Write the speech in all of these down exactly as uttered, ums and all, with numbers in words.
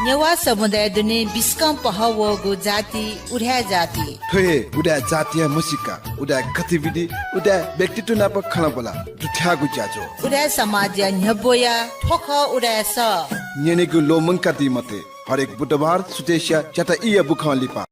नेवाः समुदाय दुने बिस्कं पहः वःगु जाति उदाय् जाति। थ्व हे उदाय् जातिया म्हसीका, उदाय् गतिविधि, उदाय् व्यक्तित्व नाप खँल्हाबल्हा दुथ्याःगु ज्याझ्वः। उदाय् समाजया न्ह्यब्वया थ्व खः उदाय् सः। न्यनेगु ल्वःमंकादी मते। हरेक बुधबार सुथसिया च्याता ईया बुखं लिपा।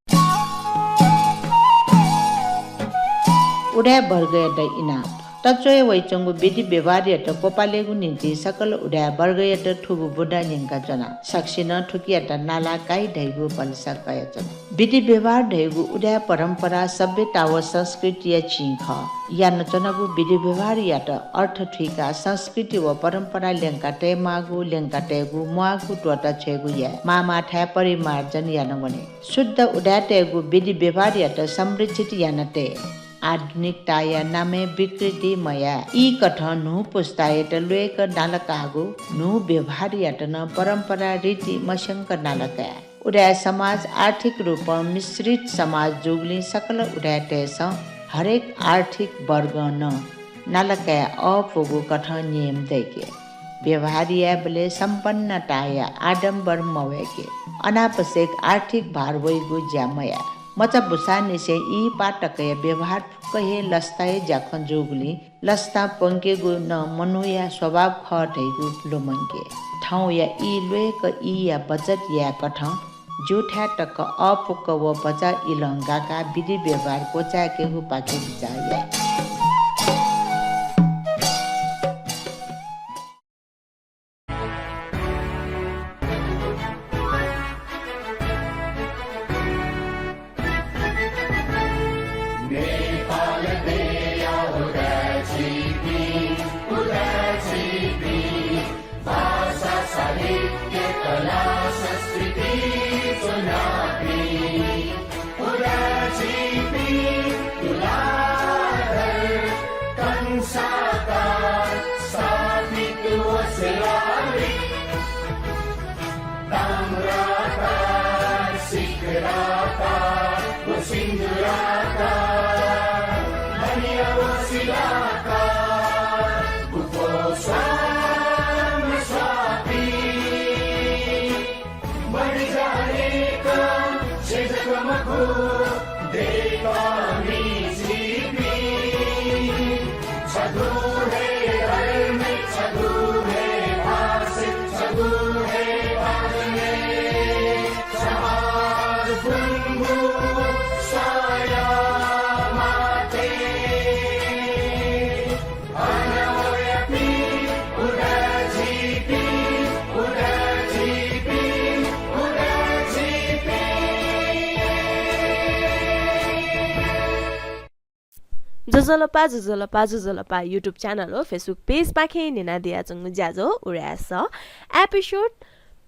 उदाय् वर्गयात इनाप। तच्वया वइच्वंगु विधि व्यवहारयात क्वपालेगु निंतिं सकल उदाय् वर्गयात थुगु बुँदा न्यंकाच्वना। सकसिनं थुकियात नाला काइ धइगु भलसा कयाच्वना। विधि व्यवहार धइगु उदाय् परम्परा सभ्यता व संस्कृतिया चिं खः। यानाच्वनागु विधि व्यवहारयात अर्थ थुइकाः संस्कृति व परम्परा ल्यंका तयेमाःगु, ल्यंका तयेगु म्वाःगु त्वःता छ्वयेगु याये। माःमाःथाय् परिमार्जन याना वने। शुद्ध उदाय्‌तय्‌गु विधि व्यवहारयात संरक्षित याना तये। आधुनिकताया नामय् विकृति मयाये। ईकथं न्हू पुस्तायात ल्वय्‌क नालाकाःगु न्हू व्यवहारयात नं परम्परा रीति मस्यंक नालाकाये। उदाय् समाज आर्थिक रूपं मिश्रित समाज जूगुलिं सकल उदाय्‌तय्‌सं हरेक आर्थिक वर्गं नं नालाकाये अःपुगु कथं नियम दय्‌के। व्यवहार यायेबलय् सम्पन्नताया आडम्बर मवय्‌के। अनावश्यक आर्थिक भार वइगु ज्या मयाये। मचा बुसांनिसें ई पाः तकया व्यवहार फुक्क हे लसताया ज्याखँ जूगुलिं लसतां प्वंकेगु नं मनूया स्वभाव खः धइगु लुमंके। थौंया ई ल्वय्‌क ईया बचत यायेकथं ज्यूथाय् तक अःपुक व भचा इलं गाकाः विधि व्यवहार क्वचाय्‌केगुपाखे बिचाः याये। नेपाल देया उदाय् झीपिं, उदाय् झीपिं, भाषा, साहित्य, कला, संस्कृति ज्वनापिं, उदाय् झीपिं तुलाधर कंसाकार स्थापित व शिलालिपि। ताम्राकार, सिकराकार व सिन्दूराकार, मणि व शिलाकार, गुफो स्वां स्वापी। मरि जानेका छेँ जक मखु, दय्‌कामि झीपिं। छगू हे धर्म, छगू हे भाषा, छगू हे भाषा, छगू हे ज्वजलपा, ज्वजलपा, ज्वजलपा YouTube channel व Facebook page पाखें न्यनादियाच्वंगु ज्याझ्वः उदाय् सः episode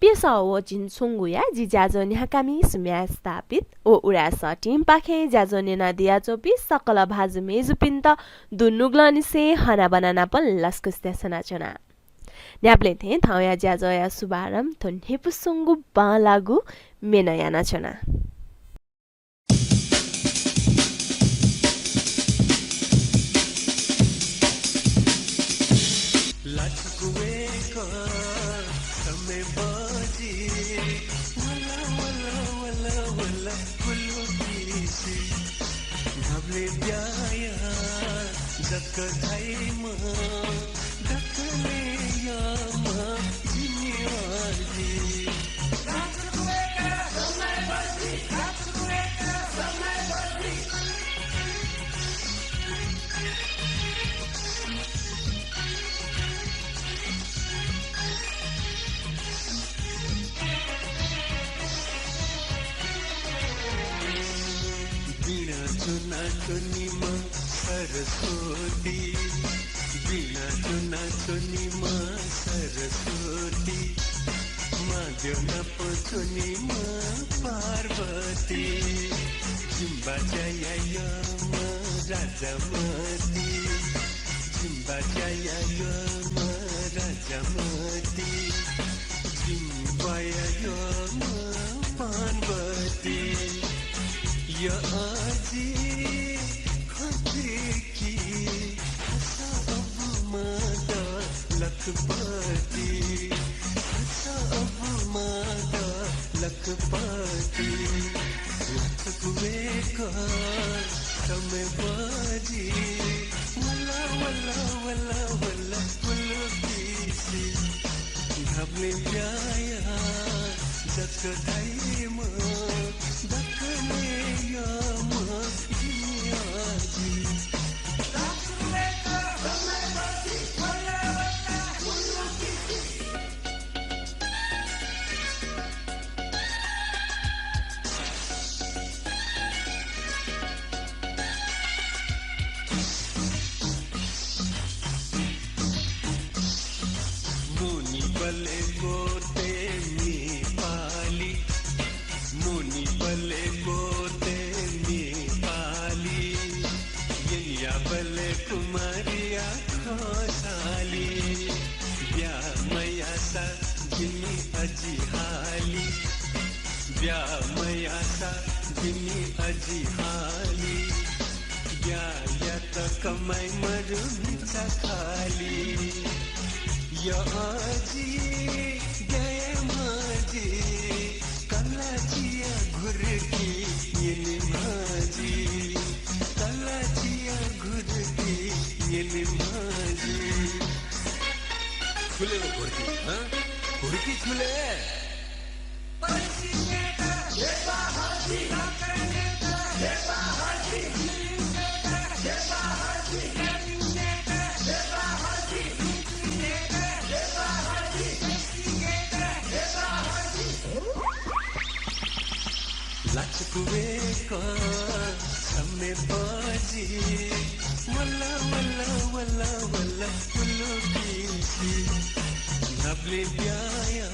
प्यसः व झिंछुंगुया जि ज्याझ्वः न्ह्याकामि सुम्या स्थापित व उदाय् सः team पाखें ज्याझ्वः न्यनादियाच्वंपिं सकल भाजु मय्‌जुपिन्त दुनुगलंनिसें हनाबना नापं लसकुस देछानाच्वना। न्ह्याबलें थें थौंया ज्याझ्वःया शुभारम्भ थ्व न्ह्यइपुसे च्वंगु बांलाःगु म्येनं यानाच्वना। लखपति, लखकुवेक, समय बजी, वल्ला, वल्ला, वल्ला, वल्ला, पुलुकिसि, न्ह्याबलें ब्याया, जक धाइम्ह, दकलय् यःम्ह, जिमि अजि। मुनिबलय् गोते नेपाली, मुनिबलय् गोते नेपाली, यनियाबलय् कुमारिया खसाली, ब्याहा मयासा जिमि अजि हाली, ब्याहा मयासा जिमि अजि हाली, ब्याहा यात कमाइ मरु मिचा खाली। या अजि, ब्याहा याये माजि, कलाःचिया घुर्की न्यने माजि, कलाःचिया घुर्की न्यने माजि। छु ले व घुर्की, हँ? घुर्की छु ले? लचकुवेक छम्हे बजी, वल्ला, वल्ला, वल्ला, वल्ला, पुलुकिसि, न्ह्याबलें ब्याया,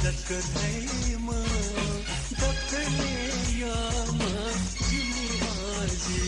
जक धाइम्ह, दकलय् यःम्ह, जिमि अजि।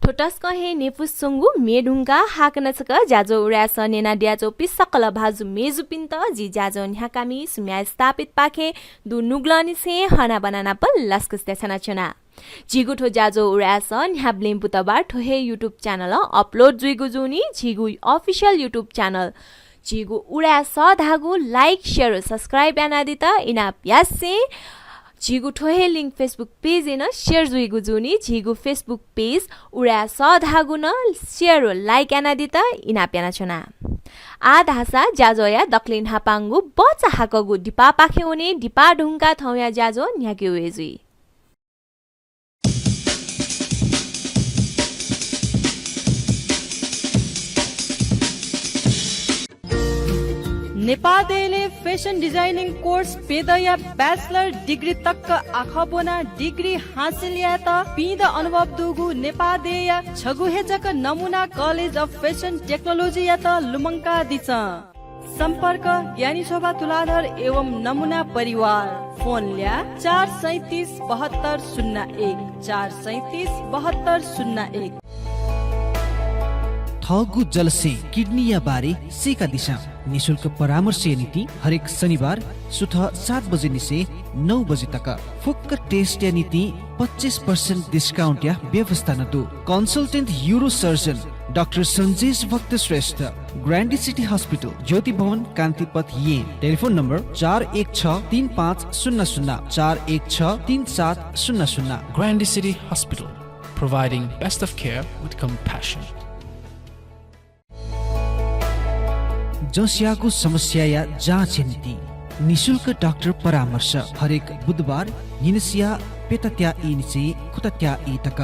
थ्व तसकं हे न्ह्यइपुसे च्वंगु म्ये धुंकाः हाकनं छकः ज्याझ्वः उराय् सः न्यनादियाच्वंपिं सकल भाजु मेजुपिन्त जि ज्याझ्वः न्ह्याकामि सुम्या स्थापितपाखें दुनुगलंनिसें हनाबना नाप लसकुस देछानाच्वना। झीगु थ्व ज्याझ्वः उराय् सः न्ह्याबलें बुधबार थ्व हे YouTube channel-य् upload जुइगु जूनि। झीगु official YouTube channel झीगु उराय् सः धाःगु like, share व subscribe यानादित इनाप यासें झीगु थ्व हे link Facebook page-य् नं share जुइगु जूनि। झीगु Facebook page उराय् सः धाःगु नं share व like यानादित इनाप यानाच्वना। आः धाःसा ज्याझ्वःया दकलय् न्हापांगु बचा हाकःगु दिपापाखें वने। दिपा धुंकाः थौंया ज्याझ्वः न्ह्याके वये जुइ। नेपाः देय्‌लय् fashion designing course प्यदँया bachelor degree तक आखः ब्वनाः degree हासिल यायेत पीदँ अनुभव दुगु नेपाः देय्‌या छगू हे जक नमुना College of Fashion Technology-यात लुमंकादिसँ। सम्पर्क ज्ञानी शोभा तुलाधर एवं नमुना परिवार। फोन ल्याः चार सैँतिस बहत्तर शून्य एक, चार सैँतिस बहत्तर शून्य एक। थःगु जलस्यें किडनीया बारे सीकादिसँ। निशुल्क परामर्शया निंतिं हरेक शनिबार सुथ सात बजेनिसें नौ बजे तक। फुक्क test-या निंतिं पच्चिस percent discount-या व्यवस्था नं दु। Consultant urosurgeon डाक्टर सन्जेश भक्त श्रेष्ठ, ग्रान्डी सिटी हस्पिटल, ज्योति भवन, कान्तिपथ, येँ। टेलिफोन नम्बर चार एक छ तीन पाँच शून्य शून्य, चार एक छ तीन सात शून्य शून्य। Grande City Hospital, providing best of care with compassion. जसयागु समस्याया जाँचया निंतिं निशुल्क डाक्टर परामर्श हरेक बुधबार न्हिनसिया प्यतात्या ईनिसें खुतात्या ई तक।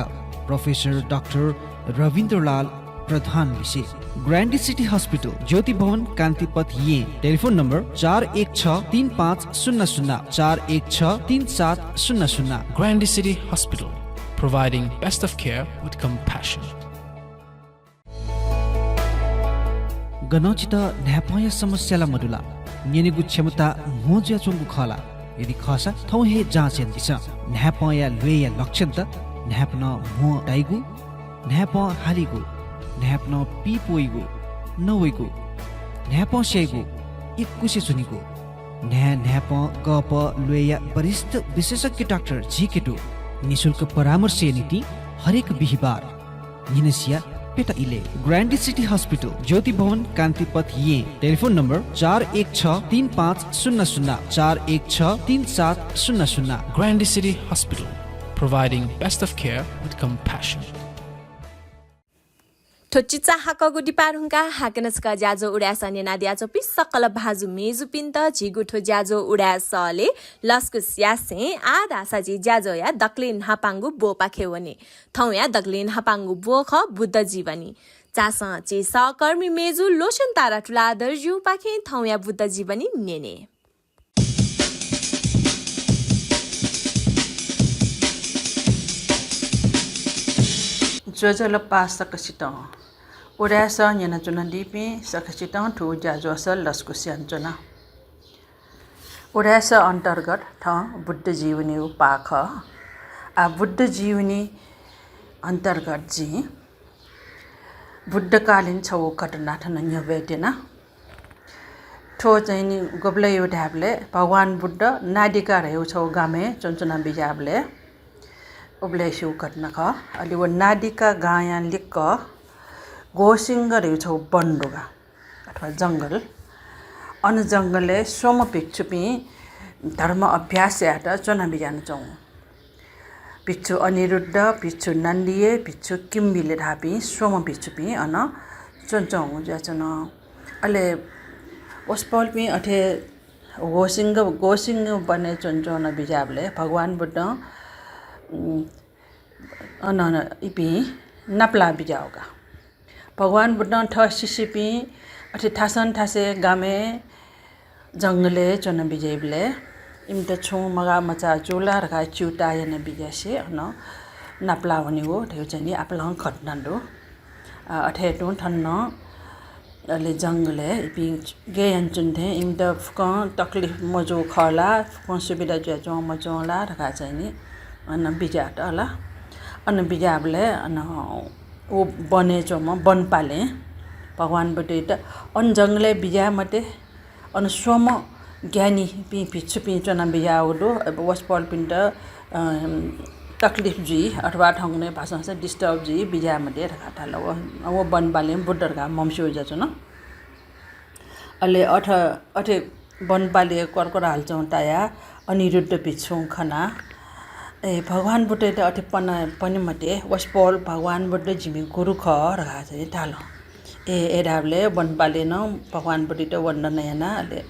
प्रोफेसर डाक्टर रविन्द्रलाल प्रधान लिसे। ग्रान्डी सिटी हस्पिटल, ज्योति भवन, कान्तिपथ, येँ। टेलिफोन नम्बर चार एक छ तीन पाँच शून्य शून्य, चार एक छ तीन सात शून्य शून्य। Grande City Hospital, providing best of care with compassion. गनं छितः न्हाय्पंया समस्या ला मदु ला? न्यनेगु क्षमता म्हो जुयाच्वंगु खः ला? यदि खःसा थौं हे जाँच यानादिसँ। न्हाय्पंया ल्वय्‌या लक्षणत न्हाय्पनं म्हो दाइगु, न्हाय्पं हालीगु, न्हाय्पनं पीप वइगु, नवइगु, न्हाय्पं स्याइगु, इकुसे च्वनीगु। न्हाय् न्हाय्पं गःपः ल्वय्‌या वरिष्ठ विशेषज्ञ डाक्टर झीके दु। निशुल्क परामर्शया निंतिं हरेक बिहिबार न्हिनसिया प्यता इलय्। ग्रान्डी सिटी हस्पिटल, ज्योति भवन, कान्तिपथ, येँ। टेलिफोन नम्बर चार एक छ तीन पाँच शून्य शून्य, चार एक छ तीन सात शून्य शून्य। Grande City Hospital, providing best of care with compassion. थ्व चिचाहाकःगु दिपा धुंकाः हाकनं छकः ज्याझ्वः उदाय्‌सः न्यनादियाच्वंपिं सकल भाजु मेजुपिन्त झीगु थ्व ज्याझ्वः उदाय्‌सलय् लसकुस यासें आः धाःसा झी ज्याझ्वःया दकलय् न्हापांगु ब्वपाखे वने। थौंया दकलय् न्हापांगु ब्व खः बुद्ध जीवनी। झासँ झी सहकर्मी मेजु लोचन तारा तुलाधरजुपाखें थौंया बुद्ध जीवनी न्यने। ज्वजलपा सकसितं। उदाय्‌सः न्यनाच्वनादीपिं सकसितं थ्व ज्याझ्वःस लसकुस यानाच्वना। उदाय्‌सः अन्तर्गत थौं बुद्ध जीवनीगु पाः खः। आः बुद्ध जीवनी अन्तर्गत जिं बुद्धकालीन छगू घटना थन न्ह्यब्वये त्यना। थ्व चाहिँ नि गुबलय् धायेबलय् भगवान बुद्ध नादिका धयागु छगू गामय् च्वनाच्वना बिज्याःबलय् उबलय् स्यू घटना खः। अले व नादिका गांया लिक्क घोसिंग धयागु छगू वन दु का, अथवा जंगल। अन जंगलय् स्वम्ह भिक्षुपिं धर्म अभ्यास यायेत च्वना बिज्यानाच्वंगु। भिक्षु अनिरुद्ध, भिक्षु नन्दिये, भिक्षु किम्बिले धाःपिं स्वम्ह भिक्षुपिं अन च्वनाच्वंगु जुयाच्वन। अले वसपोलपिं अथे घोसिंग, घोसिंग वनय् च्वनाच्वना बिज्याःबलय् भगवान बुद्धं, उम्, अन, अन इपिं नापलाः बिज्याःगु का। भगवान बुद्धं थः शिष्यपिं अथे थासं थासय् गामय् जंगलय् च्वना बिज्याइबलय् इमित छुं मगाः मचाः जू ला धकाः च्यूताः याना बिज्यासें अन नापलाः वनेगु धयागु चाहिँ नि आपालं घटना दु। अ, अथे तुं थन नं अले जंगलय् इपिं गय् यानाच्वन थें इमित फुक्कं तकलिफ मजू खः ला, फुक्कं सुविधा जुयाच्वं मच्वं ला धकाः चाहिँ नि अन बिज्यात ला। अन बिज्याःबलय् अन व वनय् च्वंम्ह वनपालें भगवान बुद्धयात अन जंगलय् बिज्याये मते, अन स्वम्ह ज्ञानीपिं भिक्षुपिं च्वना बिज्याःगु दु। अब वसपोलपिन्त, अ, तकलिफ जुइ अथवा थौंकन्हय् भाषां disturb जुइ, बिज्याये मते धकाः धाल। व, व वनपालें बुद्ध धकाः म्हमस्यू जुयाच्वन। अले अथ, अथे वनपालें कर्कराल च्वं तायाः अनिरुद्ध भिक्षुं खनाः, ए, भगवान बुद्धयात अथे पना, पने मते, वसपोल भगवान बुद्ध जिमि गुरु खः धकाः चाहिँ धाल। ए, ए धाःबलय् वनपालें नं भगवान बुद्धयात वन्दना यानाः अले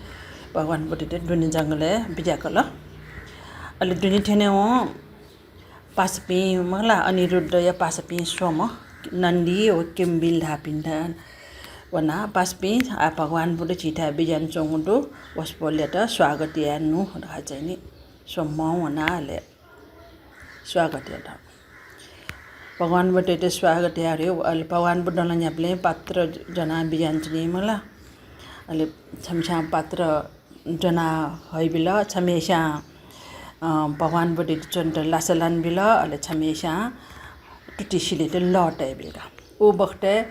भगवान बुद्धयात दुने जंगलय् बिज्याकल। अले दुने थ्यनेवं पासापिं, मखु ला, अनिरुद्धया पासापिं स्वम्ह नन्दी व किम्बिल धाःपिन्त वनाः, पासापिं, आः भगवान बुद्ध झीथाय् बिज्यानाच्वंगु दु, वसपोलयात स्वागत यायेनु धकाः चाहिँ नि स्वम्हं वनाः अले स्वागत यात। भगवान बुद्धयात स्वागत याये धुंकल। अले भगवान बुद्धं ला न्ह्याबलें पात्र ज्वनाः बिज्यानाच्वनी मला। अले छम्हस्यां पात्र ज्वना हइबिल, छम्हस्यां, अ, भगवान बुद्धयात च्वनेत लासा लानाबिल, अले छम्हस्यां तुति सिलेत लः तयाबिल का। उ बखतय्,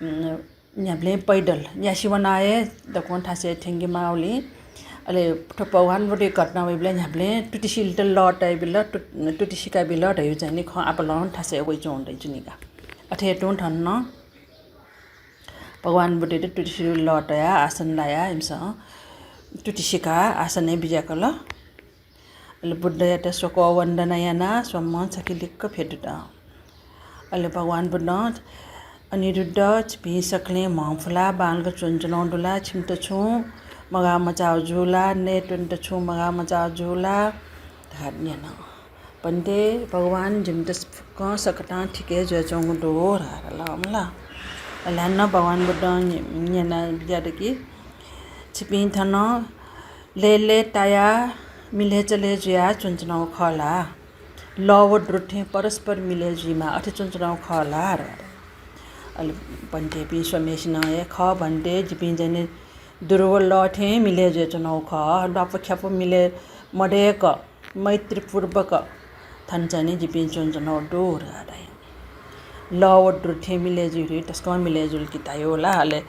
उम्, न्ह्याबलें पैदल न्यासि वनाः हे दक्वं थासय् थ्यंके माःगुलिं, अले थ्व भगवान बुद्धया घटना वइबलय् न्ह्याबलें तुति सिलेत लः तयाबिल, तु-, तुति सिकाबिल धइगु चाहिँ नि खँ आपालं थासय् वइच्वंगु दइच्वनी का। अथे तुं थन नं भगवान बुद्धयात तुति सिलेगु लः तयाः आसन लायाः इमिसं तुति सिकाः आसनय् बिज्याकल। अले बुद्धयात स्वक्वः वन्दना यानाः स्वम्हं छखे लिक्क फ्यतुत। अले भगवान बुद्धं, अनिरुद्ध, छिपिं सकलें म्हं फुलाः बांलाक च्वनाच्वनागु दु ला? छिमित छुं मगाः मचाःगु जू ला? नयेत्वनेत छुं मगाः मचाःगु जू ला? धकाः न्यन। भन्ते, भगवान, जिमित फुक्कं सकतां ठीक हे जुयाच्वंगु दु धकाः धाल मला। अले हानं भगवान बुद्धं न्य-, न्यना बिज्यात कि, छिपिं थन लय्‌लय् तायाः मिलय् चले जुयाः च्वनाच्वनागु खः ला? लः व द्रुत थें परस्पर मिलय् जुइमाः, अथे च्वनाच्वनागु खः ला धकाः धाल। अले भन्तेपिं स्वम्हेसिनं, ए खः भन्ते, जिपिं चाहिँ नि दुरुव लः थें मिलय् जुयाच्वनागु खः। ल्वापु ख्यापु मिलय् मदय्क मैत्रीपूर्वक थन चाहिँ नि जिपिं च्वनाच्वनागु दु धकाः धाइ। लः व दुरु थें मिलय् जुइ धइगु तसकं मिलय् जुल कि धाइ ला। अले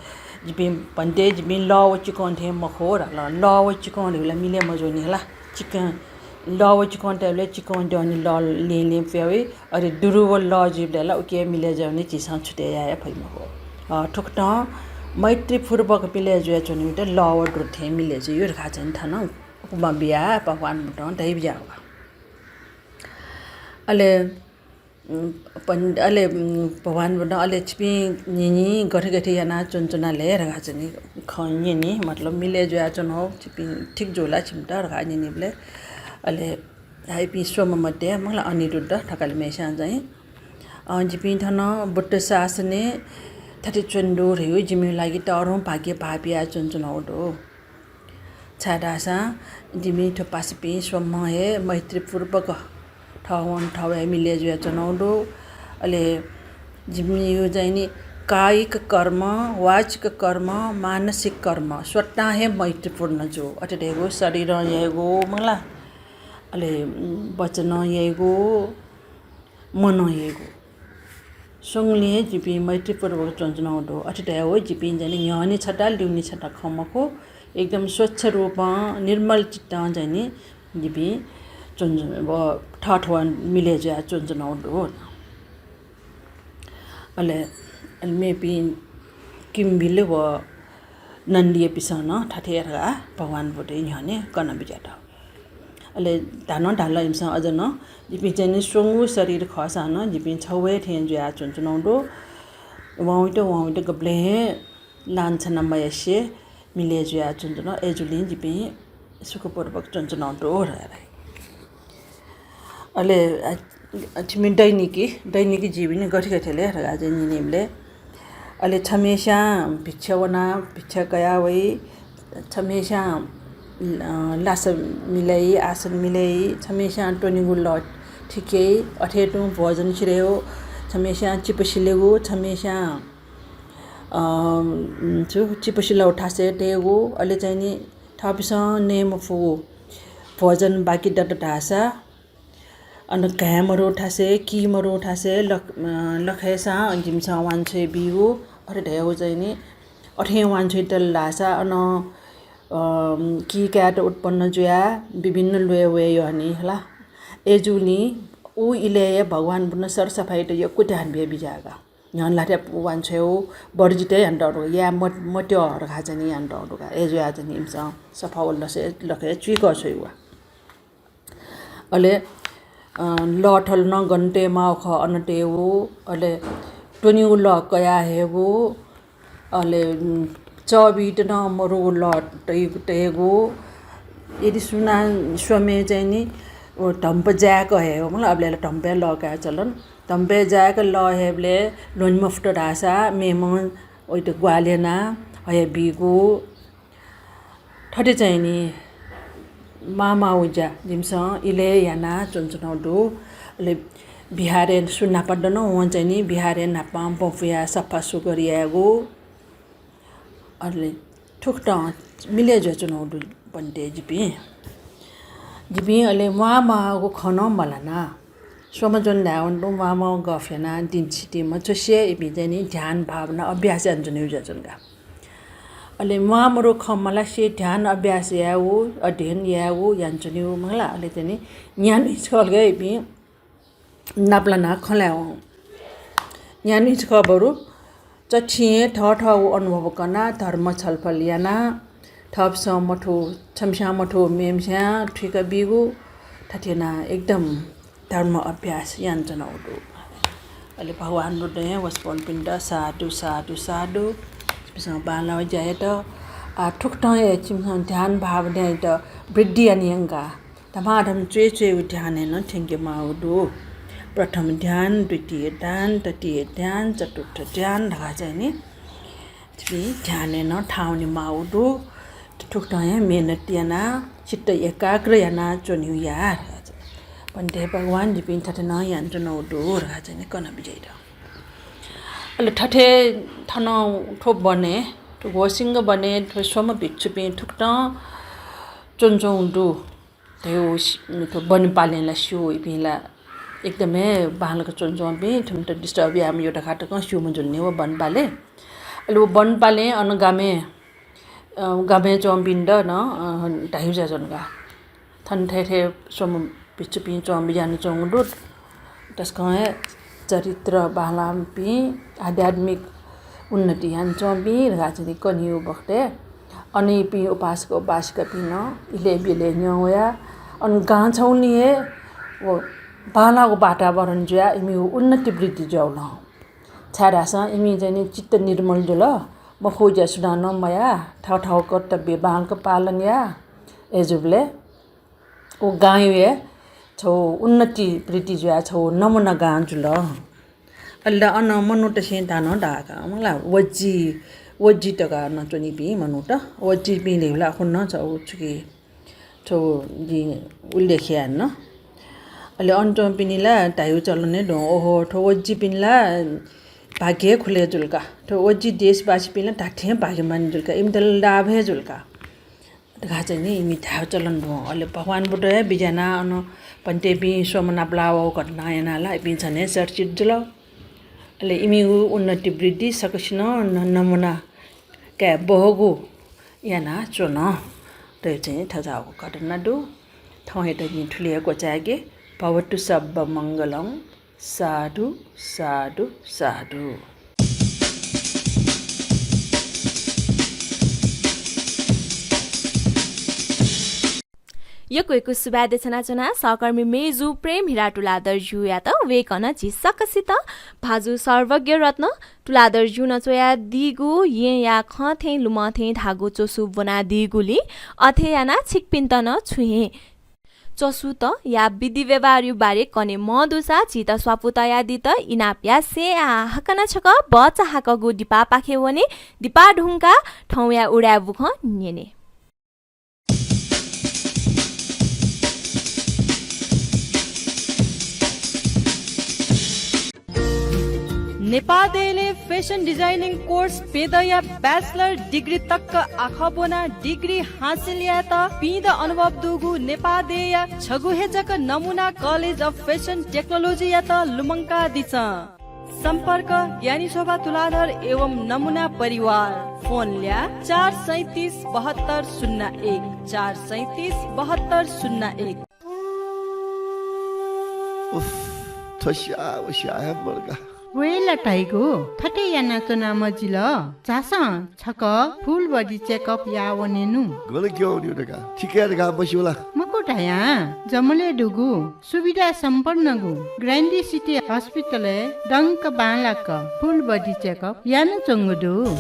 जिपिं भन्ते जिपिं लः व चिकं थें मखु धाल। लः व चिकं धइगु ला मिलय् मजूनि ला। चिकं, लः व चिकं धाइबलय् चिकं द्यःने लः लँय् लँय् प्याः वइ। अले दुरु व लः जुइबलय् ला उकी मिलय् जुयावने झीसं छुतय् याये फइ मखु। अ, थुकथं मैत्रीपूर्वक मिलय् जुयाच्वनीगुयात लः व दुरु थें मिलय् जुइ धकाः चाहिँ थन उपमा बियाः भगवान बुद्धं धयाबिज्याःगु। अले, उम्, पन-, अले, उम्, भगवान बुद्धं अले छिपिं न्हिन्हि गथे गथे यानाः च्वनाच्वनाले धकाः चाहिँ नि खँ न्यनी, मतलब मिलय् जुयाच्वनागु छिपिं ठीक जू ला छिमित धकाः न्यनीबलय् अले हाइपिं स्वम्ह मध्ये मला अनिरुद्ध थकालिम्हस्यां चाहिँ, अ, जिपिं थन बुद्ध शासनय् थथे च्वने दु धइगु जिमि लागि तःधंगु भाग्य भाःपिया च्वनाच्वनागु दु। छाय्धाःसा जिमि थ्व पासापिं स्वम्हं हे मैत्रीपूर्वक थःवं थःवय् मिलय् जुयाच्वनागु दु। अले जिमिगु चाहिँ नि कायिक कर्म, वाचिक कर्म, मानसिक कर्म स्वतां हे मैत्रीपूर्ण जू। अथे धइगु शरीरं याइगु मला, अले, उम्, वचनं याइगु, मनं याइगु। स्वंगुलिं हे जिपिं मैत्रीपूर्वक च्वनाच्वनागु दु। अथे धयागु जिपिं चाहिँ नि न्ह्यःने छता, ल्यूने छता खँ मखु, एकदम स्वच्छ रूपं, निर्मल चित्तं चाहिँ नि जिपिं च्वनाच्वना-, व थःथःवं मिलय् जुयाः च्वनाच्वनागु दु। अले, अले मेपिं किंबिल व नन्दीयापिसं नं थथे धकाः भगवान बुद्धया न्ह्यःने कना बिज्यात। अले धानं धाल इमिसं अझ नं, जिपिं चाहिँ नि स्वंगू शरीर खःसां नं जिपिं छगू हे थें जुयाः च्वनाच्वनागु दु। वंवय्‌त वंवय्‌त गबलें हे लाञ्छना मयासें मिलय् जुयाः च्वनाच्वनागु, अय्‌जूगुलिं जिपिं सुखपूर्वक च्वनाच्वनागु दु धकाः धाइ। अले, अ, अ, छिमि दैनिकी, दैनिकी जीवनय् गथे गथे ले धकाः चाहिँ न्यनीबलय्, अले छम्हेस्यां भिक्षा वनाः भिक्षा कयाः वइ, छम्हेस्यां, अ, लासा मिलय्, आसन मिलय्, छम्हेस्यां त्वनेगु लः ठीक याइ, अथे तुं भोजन सिधयेगु, छम्हेस्यां चिपसिलेगु, छम्हेस्यां, अ, छु, चिपसिलागु थासय् तयेगु, अले चाहिँ नि थःपिसं नये मफुगु भोजन बाकी दत धाःसा, अन घाये मदु थासय्, की मदु थासय् लख-, अ, लखय्‌सां जिमिसं वांछ्वय् बीगु, अथे धयागु चाहिँ नि, अथे वांछ्वय् तल धाःसा अन, अ, की कायेत उत्पन्न जुयाः विभिन्न ल्वय् वये यःनि हला। अय्‌जूगुलिं उ इलय् हे भगवान बुद्धं सरसफाइत यक्व ध्यान बिया बिज्याःगु। न्ह्यःने ल्हातय् वांछ्वयेगु वर्जित हे यानातःगु दु, याये मत-, मत्यः धकाः चाहिँ नि यानातःगु दु का। अय्‌जुयाः चाहिँ नि इमिसं सफा व लसय् लखय् चुइकः छ्वइगु। अले, अ, लःथल नं गन तये माःगु खः अन तयेगु, अले त्वनेगु लः कयाः हयेगु, अले, उम्, चःबित नं मरुगु लः तइ-, तयेगु। यदि सुनां स्वम्हें चाहिँ नि, व धम्प जाय्‌क हयेगु, मतलब अबलय् ला धम्पय् लः काये चलन। धम्पय् जाय्‌क लः हयेबलय् ल्ह्वने मफुत धाःसा मेम्हं वइत ग्वाहालि यानाः हयाबीगु। थथे चाहिँ नि माःमाःगु ज्या जिमिसं इलय् यानाः च्वनाच्वनागु दु। अले विहारय् सु न्हापा दन वं चाहिँ नि विहारय् न्हापां ब्वपुयाः सफा सुग्घर यायेगु। अले थुकथं मिलय् जुयाच्वनागु दु भन्ते जिपिं। जिपिं अले म्वाःमाःगु खँ नं मल्हाना। स्वम्ह च्वने धायेवं तुं म्वाःमाःगु गफ यानाः दिनसितिं मछ्वसे इपिं चाहिँ नि ध्यान भावना अभ्यास यानाच्वनीगु जुयाच्वन का। अले म्वाःमरुगु खँ मल्हासें ध्यान अभ्यास यायेगु, अध्ययन यायेगु यानाच्वनीगु मला। अले चाहिँ नि न्यान्हुइछकः ला इपिं नापलानाः खँ ल्हायेवं। न्यान्हुइछकः बरु चथिं हे थःथःगु अनुभव कनाः धर्म छलफल यानाः थःपिसं मथू, छम्हस्यां मथू मेम्हस्यां थुइका बीगु, थथे यानाः एकदम धर्म अभ्यास यानाच्वनागु दु। अले भगवान बुद्धं हे वसपोलपिन्त साधु, साधु, साधु। छिमिसं बांलाःगु ज्या यात। आ, थुकथं हे छिमिसं ध्यान भावनायात वृद्धि याना यंकाः धमाधम च्वय् च्वय् व ध्यानय् नं थ्यंके माःगु दु। प्रथम ध्यान, द्वितीय ध्यान, तृतीय ध्यान, चतुर्थ ध्यान धकाः चाहिँ नि छिपिं ध्यानय् नं थाहां वने माःगु दु। थुकथं हे मेहनत यानाः चित्त एकाग्र यानाः च्वनेगु या धकाः चाहिँ नि। भन्ते भगवान जिपिं थथे नं यानाच्वनागु दु धकाः चाहिँ नि कना बिज्यात। अले थथे थन थ्व वनय्, थ्व घोषसिंह वनय् थ्व स्वम्ह भिक्षुपिं थुकथं च्वनाच्वनागु दु। धयागु सि-, थ्व वनपालें ला स्यू, इपिं ला एकदम हे बांलाक च्वनाच्वंपिं, थुमित disturb याये मज्यू धकाः तकं स्यूम्ह जुल नि व वनपालें। अले व वनपालें अन गामय्, अ, गामय् च्वंपिन्त नं, अ, धाइगु जुयाच्वन का। थन थथे थथे स्वम्ह भिक्षुपिं च्वं, यानाच्वंगु दु। तसकं हे चरित्र बांलाःपिं, आध्यात्मिक उन्नति यानाच्वंपिं धकाः चाहिँ कनीगु बखतय् अन इपिं उपासक उपासिकापिं नं इलय् ब्यलय् न्यं वयाः अन गां छगुलिं हे व बांलाःगु वातावरण जुयाः इमिगु उन्नति वृद्धि जुयावल। छाय्धाःसा इमि चाहिँ नि चित्त निर्मल जुल, मखु ज्या सुनानं मयाः, थःथःगु कर्तव्य बांलाक पालन याः। अय्जूबलय् व गांया हे छगू उन्नति वृद्धि जुयाः छगू नमुना गां जुल। अले अन मनूतय्सं धानं धाःका, मला वज्जी, वज्जी धकाः नं च्वनीपिं मनूत, वज्जीपिं धइगु ला अखुन्हु नं छगू छुकी छगू जिं उल्लेख याये नं। अले अन च्वंपिनि ला धाइगु चलन हे दु, ओहो, थ्व वज्जीपिं ला भाग्य खुले जुल का, थ्व वज्जी देशवासीपिं ला धात्थें भाग्यमान जुल का, इमित ला लाभ हे जुल का धकाः चाहिँ नि इमि धायेगु चलन दु। अले भगवान बुद्ध हे बिज्यानाः अन भन्तेपिं स्वम्ह नापलाः वःगु घटना यानाः ला इपिं झन हे चर्चित जुल। अले इमिगु उन्नति वृद्धि सकसिनं न-, नमुना काये बहःगु यानाच्वन। थ्व चाहिँ थज्याःगु घटना दु। थौंयात जिं थुलि हे क्वचायेके। भवतु सब्ब मंगलं। साधु, साधु, साधु। यक्व यक्व सुभाय् देछानाच्वना सहकर्मी मेजु प्रेम हिरा तुलाधरजुयात। वय्कलं झी सकसित भाजु सर्वज्ञ रत्न तुलाधरजुं च्वयादीगु येँया खँ थें लुमं थें धाःगु च्वसु ब्वनादीगुलिं अथे यानाः छिकपिन्त नं छु हे च्वसुतया विधि व्यवहारया बारे कने मदुसा झीत स्वापू तयादीत इनाप यासें आः हाकनं छकः भचा हाकःगु दिपापाखे वने। दिपा धुंकाः थौंया उदाय् बुखँ न्यने। नेपाः देय्‌लय् fashion designing course प्यदँया bachelor degree तक आखः ब्वनाः degree हासिल यायेत पीदँ अनुभव दुगु नेपाः देय्‌या छगू हे जक नमुना College of Fashion Technology यात लुमंकादिसँ। सम्पर्क ज्ञानी शोभा तुलाधर एवं नमुना परिवार। फोन ल्याः चार सैँतिस बहत्तर शून्य एक, चार सैँतिस बहत्तर शून्य एक। उफ, थ्व स्याः व स्याः हे मदुका। वय् ला धाइगु, थथे यानाच्वना मजिल। झासँ छकः full body checkup याः वनेनु। गन क्यं वनेगु धकाः, थिकय् धकाः मस्यू ला? मखु धयां, जमलय् दुगु सुविधा सम्पन्नगु Grande City Hospital-य् दंक बांलाक full body checkup यानाच्वंगु दु।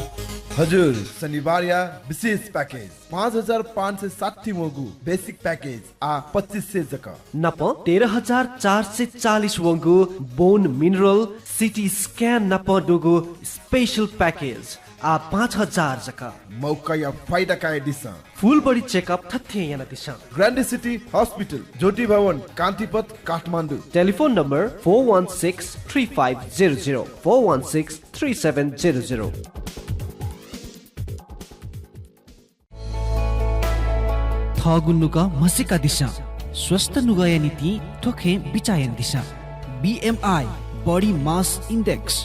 हजुर, शनिबारया विशेष package, पाँच हजार पाँच सय साठी वंगु basic package आः पच्चिस सय जक। नाप तेह्र हजार चार सय चालिस वंगु bone mineral, CT scan नाप दुगु special package आः पाँच हजार जक। मौकाया फाइदा कयादिसँ। Full body checkup थथें यानादिसँ। Grande City Hospital, ज्योति भवन, कान्तिपथ, Kathmandu. Telephone number four one six three five zero zero, four one six three seven zero zero। थःगु नुगः म्हसीकादिसँ। स्वस्थ नुगःया निंतिं थ्व खँय् बिचाः यानादिसँ। BMI, body mass index,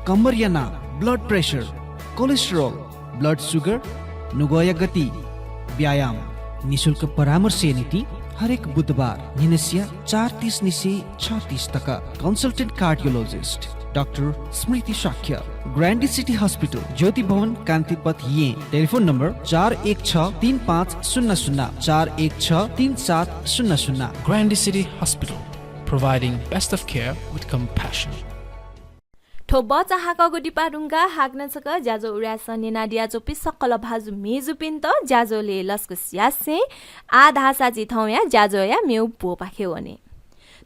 कम्मरया नाप, blood pressure, cholesterol, blood sugar, नुगःया गति, व्यायाम, निशुल्क परामर्शया निंतिं हरेक बुधबार न्हिनसिया चार तीस निसें छ तीस तक। Consultant cardiologist डाक्टर स्मृति शाक्य, Grande City Hospital, ज्योति भवन, कान्तिपथ, येँ। Telephone number चार एक छ तीन पाँच शून्य शून्य, चार एक छ तीन सात शून्य शून्य। Grande City Hospital, providing best of care with compassion. थ्व भचा हाकःगु दिपा धुंकाः हाकनं छकः ज्याझ्वः उदाय् सः न्यनादियाच्वंपिं सकल भाजु मेजुपिन्त ज्याझ्वलय् लसकुस यासें आः धाःसा झी थौंया ज्याझ्वःया मेगु ब्वपाखे वने।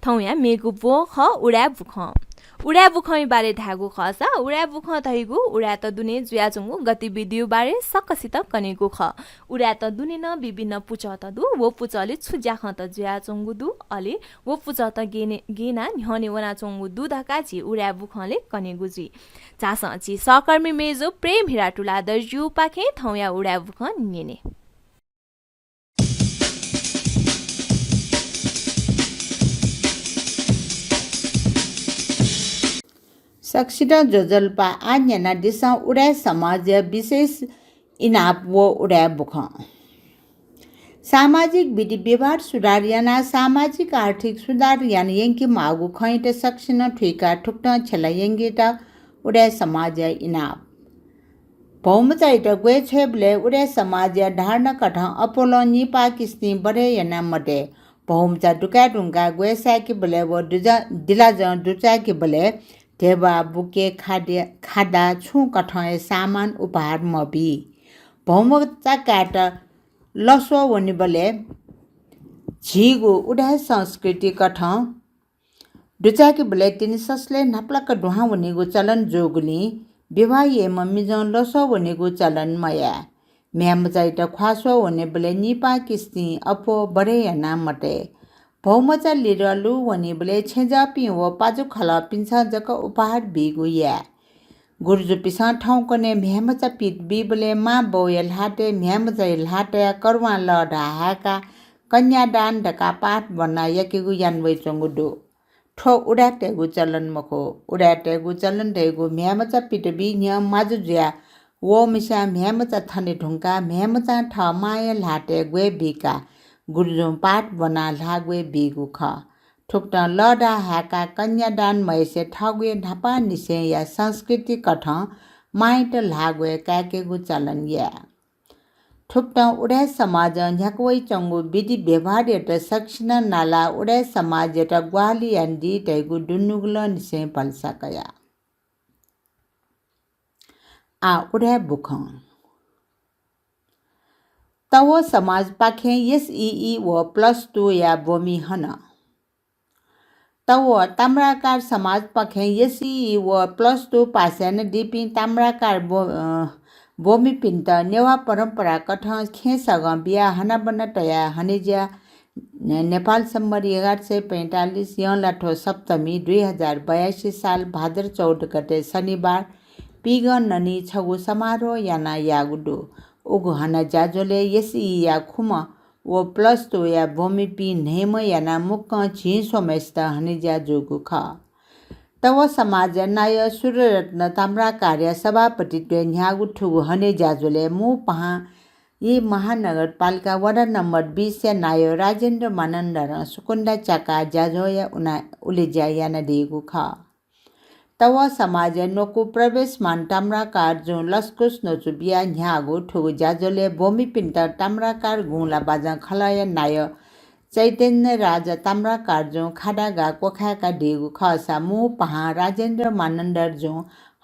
थौंया मेगु ब्व खः उदाय् बुखँ। उदाय् बुखँया बारे धायेगु खःसा, उदाय् बुखँ धइगु उदाय्‌त दुने जुयाच्वंगु गतिविधिया बारे सकसित कनेगु खः। उदाय्‌त दुने नं विभिन्न पुचःत दु। व पुचःलय् छु ज्याखँत जुयाच्वंगु दु, अले व पुचःत गेने-, गेना न्ह्यःने वनाच्वंगु दु धकाः झी उदाय् बुखँलय् कनेगु जुइ। झासँ झी सहकर्मी मेजु प्रेम हिरा तुलाधरजुपाखें थौंया उदाय् बुखँ न्यने। तक्सित ज्वजलपा। आः न्यनादिसँ उदाय् समाजया विशेष इनाप व उदाय् बुखँ। सामाजिक विधि व्यवहार सुधार यानाः सामाजिक आर्थिक सुधार याना यंकेमाःगु खँयात सकसिनं थुइकाः थुकथं छ्यला यंकेत उदाय् समाजया इनाप। भौमचायात ग्वय् छ्वयेबलय् उदाय् समाजया धारणा कथं अप्वलं निपाः किस्तिं बढे याना मते। भौमचा दुकाये धुंकाः ग्वय् साय्‌केबलय् व दुजा-, दिलाजं दुचाय्‌केबलय् ध्यबा, बुके, खाद्य, खादा छुं कथं हे सामान उपहार मबी। भौमचा कायेत लस्वः वनेबलय् झीगु उदाय् संस्कृति कथं दुचाय्‌केबलय् तिनि ससलय् न्हापालाक दुहां वनीगु चलन जूगुलिं विवाह याइम्ह मिजं लस्वः वनीगु चलन मयाये। म्ह्याय्‌मचायात ख्वाः स्वः वनेबलय् निपाः किस्तिं अप्वः बढे याना मते। भौमचा लिधलु वनीबलय् छेँजःपिं व पाजुखलःपिन्सं जक उपहार बीगु याये। गुरुजुपिसं थौंकन्हय् म्ह्याय्‌मचा पित बीबलय् मां बौया ल्हातय् म्ह्याय्‌मचाया ल्हातय् करुवां लःधाः हाय्‌काः कन्यादान धकाः पाठ ब्वनाः याकेगु याना वयाच्वंगु दु। थ्व उदाय्‌तय्‌गु चलन मखु। उदाय्‌तय्‌गु चलन धइगु म्ह्याय्‌मचा पित बी न्ह्यः माजु जुयाः वःम्हस्यां म्ह्याय्‌मचा थने धुंकाः म्ह्याय्‌मचां थः मांया ल्हातय् ग्वय् बीकाः गुरुजुं पाठ ब्वनाः ल्हाः ग्वय् बीगु खः। थुकथं लःधाः हाय्‌काः कन्यादान मयासें थःगु हे न्हापांनिसेंया संस्कृति कथं मांयात ल्हाः ग्वय् काय्‌केगु चलन याये। थुकथं उदाय् समाजं न्ह्याका वयाच्वंगु विधि व्यवहारयात सकसिनं नालाः उदाय् समाजयात ग्वाहालि यानादी धइगु दुनुगलंनिसें भलसा कया। आः उदाय् बुखँ। तवः समाजपाखें एसईई व plus two या ब्वमि हन। तवः ताम्राकार समाजपाखें एसईई व plus two पास यानादीपिं ताम्राकार ब्व-, अ, ब्वमिपिन्त नेवाः परम्परा कथं खेँय् सगं बियाः हनाबना तयाः हनेज्या ने-, नेपाल सम्बत एघार सय पैंतालिस यंलाथ्व सप्तमी दुई हजार बयासी साल भाद्र चौध गते शनिबार पीगं ननी छगू समारोह यानाः याःगु दु। उगु हना ज्याझ्वलय् एसईईया खुम्ह व plus two या ब्वमिपिं न्हय्‌म्ह यानाः मुक्कं झिंस्वम्हय्‌सित हनेज्या जूगु खः। तवः समाजया नायः सूर्यरत्न ताम्राकारया सभापतित्वय् न्ह्याःगु थुगु हने ज्याझ्वलय् मू पाहां ई महानगरपालिका वडा नम्बर बीसया नायः राजेन्द्र मानन्धरं सुकुन्दा च्याकाः ज्याझ्वःया उना-, उलेज्या यानादीगु खः। तवः समाजया न्वकू प्रवेशमान ताम्राकारजुं लसकुस न्वचु बियाः न्ह्याःगु थुगु ज्याझ्वलय् ब्वमिपिन्त ताम्राकार गुँला बाजं खलःया नायः चैतन्य राजा ताम्राकारजुं खादागा क्वखाय्‌कादीगु खःसा मू पाहां राजेन्द्र मानन्धरजुं